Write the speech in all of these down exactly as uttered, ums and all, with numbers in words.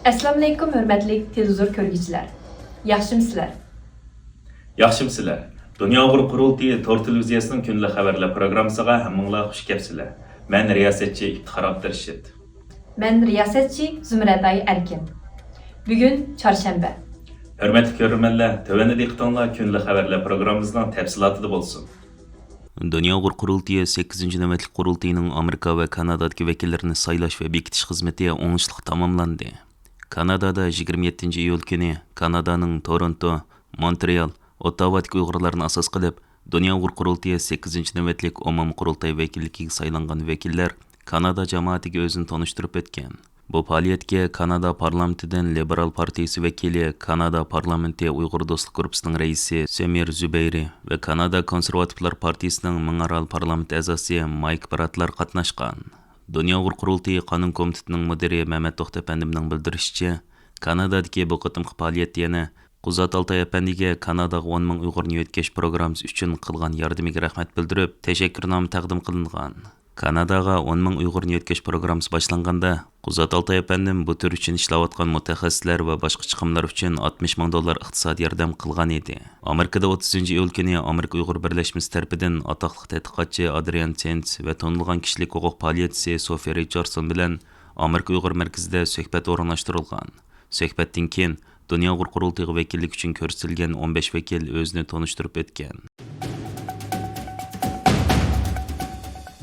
ئەسسالامۇئەلەيكۇم، ھۆرمەتلىك تېلېۋىزور كۆرگۈچىلەر. ياخشىمۇسىلەر؟ ياخشىمۇسىلەر؟ دۇنيا ئۇيغۇر قۇرۇلتىيى تور تېلېۋىزىيەسىنىڭ كۈندىلىك خەۋەرلەر پروگراممىسىغا ھەممىڭلار خۇش كەپسىلەر. مەن رىياسەتچى ئىپتىخار ئابدۇرېشىت. مەن رىياسەتچى زۇمرەتئاي ئەركىن. بۈگۈن چارشەنبە. ھۆرمەتلىك كۆرۈرمەنلەر، تۆۋەندە دىققىتىڭلار كۈندىلىك خەۋەرلەر پروگراممىمىزنىڭ تەپسىلاتىدا بولسۇن. دۇنيا ئۇيغۇر قۇرۇلتىيى سەككىزىنچى نۆۋەتلىك قۇرۇلتىيىنىڭ ئامېرىكا ۋە كانادادىكى ۋەكىللىرىنى سايلاش ۋە بېكىتىش خىزمىتى ئوڭۇشلۇق تاماملاندى. كانادادا يىگىرمە يەتتىنچى ئىيۇل كۈنى كانادانىڭ تورونتو، مونترېئال، ئوتتاۋادىكى ئۇيغۇرلارنى ئاساس قىلىپ، دۇنيا ئۇيغۇر قۇرۇلتىيى سەككىزىنچى نۆۋەتلىك ئومۇمىي قۇرۇلتاي ۋەكىللىكىگە سايلانغان ۋەكىللەر كانادا جامائىتىگە ئۆزىنى تونۇشتۇرۇپ ئۆتكەن. بۇ پائالىيەتكە كانادا پارلامېنتىدىن لىبېرال پارتىيىسى ۋەكىلى، كانادا پارلامېنتى ئۇيغۇر دوستلۇق گۇرۇپپىسىنىڭ رەئىسى سۆمىر زۇبەيرى ۋە كانادا كونسېرۋاتىپلار پارتىيىسىنىڭ مىڭئارال پارلامېنت ئەزاسى مايك براتلار قاتناشقان. دۇنيا ئۇيغۇر قۇرۇلتىيى قانۇن كومىتېتىنىڭ مۇدىرى مەمەت توختى ئەپەندىمنىڭ بىلدۈرۈشىچە، كانادادىكى بۇ قېتىمقى پائالىيەتتە يەنە قۇزات ئالتاي ئەپەندىگە كاناداغا ئون مىڭ ئۇيغۇرنى يۆتكەش پروگراممىسى ئۈچۈن قىلغان ياردىمىگە رەھمەت بىلدۈرۈپ، تەشەككۈرنامە تەقدىم قىلىنغان. كاناداغا ئون مىڭ ئۇيغۇرنى يۆتكەش پروگراممىسى باشلانغاندا، قۇزات ئالتاي ئەپەندىم بۇ تۈر ئۈچۈن ئىشلەۋاتقان مۇتەخەسسىسلەر ۋە باشقا چىقىملار ئۈچۈن ئاتمىش مىڭ دوللار ئىقتىسادىي ياردەم قىلغان ئىدى. ئامېرىكىدا ئوتتۇزىنچى ئىيۇل كۈنى ئامېرىكا ئۇيغۇر بىرلەشمىسى تەرىپىدىن ئاتاقلىق تەتقىقاتچى ئادرىيان تېنس ۋە تونۇلغان كىشىلىك ھوقۇق پائالىيەتچىسى سوفىيە رىچاردسون بىلەن ئامېرىكا ئۇيغۇر مەركىزىدە سۆھبەت ئورۇنلاشتۇرۇلغان. سۆھبەتتىن كېيىن، دۇنيا ئۇيغۇر قۇرۇلتىيىغا ۋەكىللىك ئۈچۈن كۆرسىتىلگەن ئون بەش ۋەكىل ئۆزىنى تونۇشتۇرۇپ ئۆتكەن.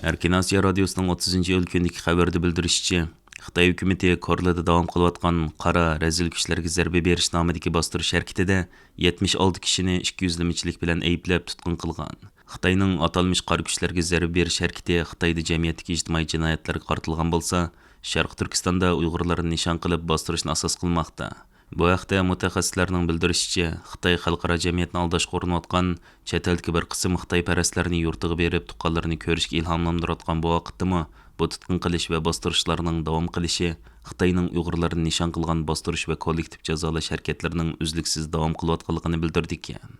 ئەركىن ئاسىيا رادىيوسىنىڭ ئوتتۇزىنچى ئىيۇل كۈنىدىكى خەۋىرىدە بىلدۈرۈشىچە، خىتاي ھۆكۈمىتى كورلىدا داۋام قىلىۋاتقان قارا رەزىل كۈچلەرگە زەربە بېرىش نامىدىكى باستۇرۇش ھەرىكىتىدە يەتمىش ئالتە كىشىنى ئىككى يۈزلىمىچىلىك بىلەن ئەيىبلەپ تۇتقۇن قىلغان. خىتاينىڭ ئاتالمىش قارا كۈچلەرگە زەربە بېرىش ھەرىكىتى خىتايدا جەمئىيەتتىكى ئىجتىمائىي جىنايەتلەرگە قارىتىلغان بولسا، شەرقىي تۈركىستاندا ئۇيغۇرلارنى نىشان قىلىپ باستۇرۇشنى ئاساس قىلماقتا. بۇ ھەقتە مۇتەخەسسىسلەرنىڭ بىلدۈرۈشىچە، خىتاي خەلقئارا جەمئىيەتنى ئالداشقا ئۇرۇنۇۋاتقان، چەت ئەلدىكى بىر قىسىم خىتايپەرەسلەرنى يۇرتىغا بېرىپ، تۇغقانلىرىنى كۆرۈشكە ئىلھاملاندۇرۇۋاتقان بۇ ۋاقىتتىمۇ، بۇ تۇتقۇن قىلىش ۋە باستۇرۇشلارنىڭ داۋام قىلىشى خىتاينىڭ ئۇيغۇرلارنى نىشان قىلغان باستۇرۇش ۋە كوللېكتىپ جازالاش ھەرىكەتلىرىنىڭ ئۈزلۈكسىز داۋام قىلىۋاتقانلىقىنى بىلدۈرىدىكەن.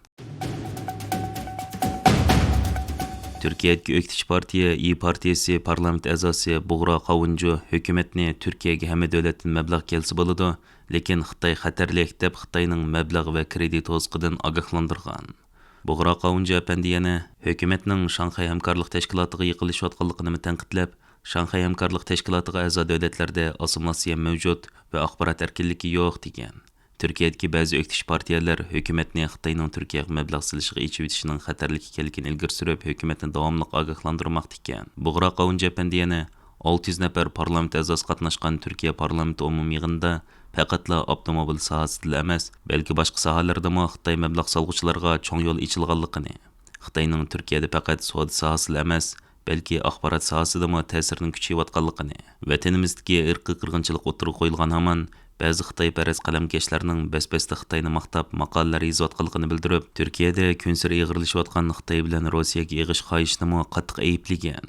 تۈركىيەدىكى ئۆكتىچى پارتىيە ئىYİ پارتىيىسى پارلامېنت ئەزاسى بۇغرا قاۋۇنجۇ ھۆكۈمەتنى تۈركىيەگە ھەممە دۆلەتتىن مەبلەغ كەلسە بولىدۇ، لېكىن خىتاي خەتەرلىك، دەپ خىتاينىڭ مەبلەغ ۋە كىرېدىت توسۇقىدىن ئاگاھلاندۇرغان. بۇغرا قاۋۇنجۇ ئەپەندى يەنە ھۆكۈمەتنىڭ شاڭخەي ھەمكارلىق تەشكىلاتىغا يېقىنلىشىۋاتقانلىقىنىمۇ تەنقىدلەپ، شاڭخەي ھەمكارلىق تەشكىلاتىغا ئەزا دۆلەتلەردە ئاسسىمىلياتسىيە مەۋجۇت ۋە ئاخبارات ئەركىنلىكى يوق، دېگەن. تۈركىيەدىكى بەزى ئۆكتىچى پارتىيەلەر ھۆكۈمەتنى خىتاينىڭ تۈركىيەگە مەبلەغ سېلىشىغا ئېچىۋېتىشىنىڭ خەتەرلىكى ئىكەنلىكىنى ئىلگىرى سۈرۈپ، ھۆكۈمەتنى داۋاملىق ئاگاھلاندۇرماقتا ئىكەن. بۇغرا قاۋۇنجى ئەپەندى يەنە ئالتە يۈز نەپەر پارلامېنت ئەزاسى قاتناشقان تۈركىيە پارلامېنت ئومۇمىي يىغىنىدا پەقەتلا ئاپتوموبىل ساھەسىدىلا ئەمەس، بەلكى باشقا ساھەلەردىمۇ خىتاي مەبلەغ سالغۇچىلارغا چوڭ يول ئېچىلغانلىقىنى، خىتاينىڭ تۈركىيەدە پەقەت سودا ساھەسىلا ئەمەس، بەلكى ئاخبارات ساھەسىدىمۇ تەسىرىنىڭ كۈچىيىۋاتقانلىقىنى، ۋەتىنىمىزدىكى ئىرقىي قىرغىنچىلىق ئوتتۇرىغا قويۇلغان ھامان بەزى خىتايپەرەس قەلەمكەشلەرنىڭ بەس-بەستە خىتاينى ماختاپ ماقالىلەر يېزىۋاتقانلىقىنى بىلدۈرۈپ، تۈركىيەدە كۈنسېرى ئېغىرلىشىۋاتقان خىتاي بىلەن روسىيەگە ئېغىش خاھىشىنىمۇ قاتتىق ئەيىبلىگەن.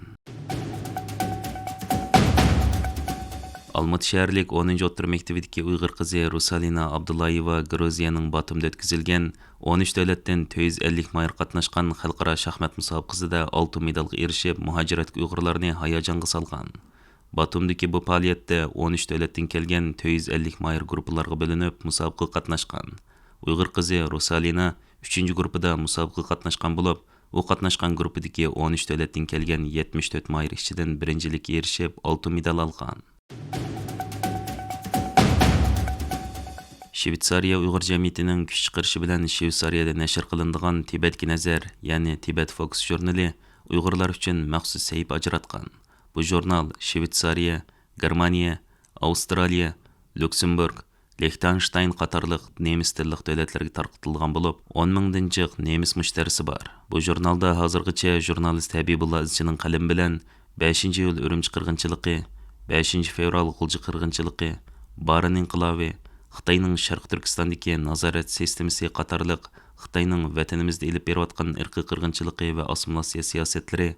ئالمۇتى شەھەرلىك ئونىنچى ئوتتۇرا مەكتىۋىدىكى ئۇيغۇر قىزى رۇسالىنا ئابدۇللايېۋا گرۇزىيەنىڭ باتۇمىدا ئۆتكۈزۈلگەن ئون ئۈچ دۆلەتتىن تۆت يۈز ئەللىك ماھىر قاتناشقان خەلقئارا شاھمات مۇسابىقىسىدە ئالتۇن مېدالغا ئېرىشىپ، مۇھاجىرەتتىكى ئۇيغۇرلارنى ھاياجانغا سالغان. باتۇمدىكى بۇ پائالىيەتتە ئون ئۈچ دۆلەتتىن كەلگەن تۆت يۈز ئەللىك ماھىر گۇرۇپپىلارغا بۆلۈنۈپ مۇسابىقىگە قاتناشقان. ئۇيغۇر قىزى رۇسالىنا ئۈچىنچى گۇرۇپپىدا مۇسابىقىگە قاتناشقان بولۇپ، ئۇ قاتناشقان گۇرۇپپىدىكى ئون ئۈچ دۆلەتتىن كەلگەن يەتمىش تۆت ماھىر ئىچىدىن بىرىنچىلىككە ئېرىشىپ، ئالتۇن مېدال ئالغان. شۋېتسارىيە ئۇيغۇر جەمئىيىتىنىڭ كۈچ چىقىرىشى بىلەن شۋېتسارىيەدە نەشر قىلىنىدىغان تىبەتكە نەزەر، يەنى تىبەت فوكۇس ژۇرنىلى ئۇيغۇرلار ئۈچۈن مەخسۇس سەھىپە ئاجراتقان. بۇ ژۇرنال شۋېتسارىيە، گېرمانىيە، ئاۋسترالىيە، ليۇكسېمبۇرگ، لىختېنشتاين قاتارلىق نېمىس تىللىق دۆلەتلەرگە تارقىتىلغان بولۇپ، ئون مىڭدىن جىق نېمىس مۇشتەرىسى بار. بۇ ژۇرنالدا ھازىرغىچە ژۇرنالىست ھەبىبۇللا ئىزچىنىڭ قەلىمى بىلەن بەشىنچى ئىيۇل ئۈرۈمچى قىرغىنچىلىقى، بەشىنچى فېۋرال غۇلجا قىرغىنچىلىقى، بارىن ئىنقىلابى، خىتاينىڭ شەرقىي تۈركىستاندىكى نازارەت سىستېمىسى قاتارلىق خىتاينىڭ ۋەتىنىمىزدە ئېلىپ بېرىۋاتقان ئىرقىي قىرغىنچىلىقى ۋە ئاسسىمىلياتسىيە سىياسەتلىرى،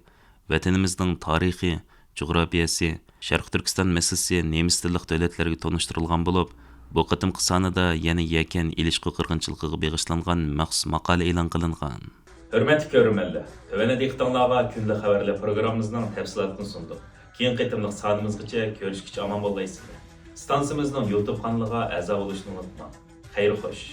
ۋەتىنىمىزنىڭ تارىخى، جۇغراپىيەسى، شەرقىي تۈركىستان مەسىلىسى نېمىس تىللىق دۆلەتلەرگە تونۇشتۇرۇلغان بولۇپ، بۇ قېتىمقى سانىدا يەنە يەكەن ئېلىشقۇ قىرغىنچىلىقىغا بېغىشلانغان مەخسۇس ماقالە ئېلان قىلىنغان. ھۆرمەتلىك كۆرۈرمەنلەر، تۆۋەندە دىققىتىڭلارغا كۈندىلىك خەۋەرلەر پروگراممىمىزنىڭ تەپسىلاتىنى سۇندۇق. كېيىنكى قېتىملىق سانىمىزغىچە كۆرۈشكىچە ئامان بولغايسىلەر. ئىستانسىمىزنىڭ يۇتۇب قانىلىغا ئەزا بولۇشنى ئۇنتۇماڭ. خەير خوش.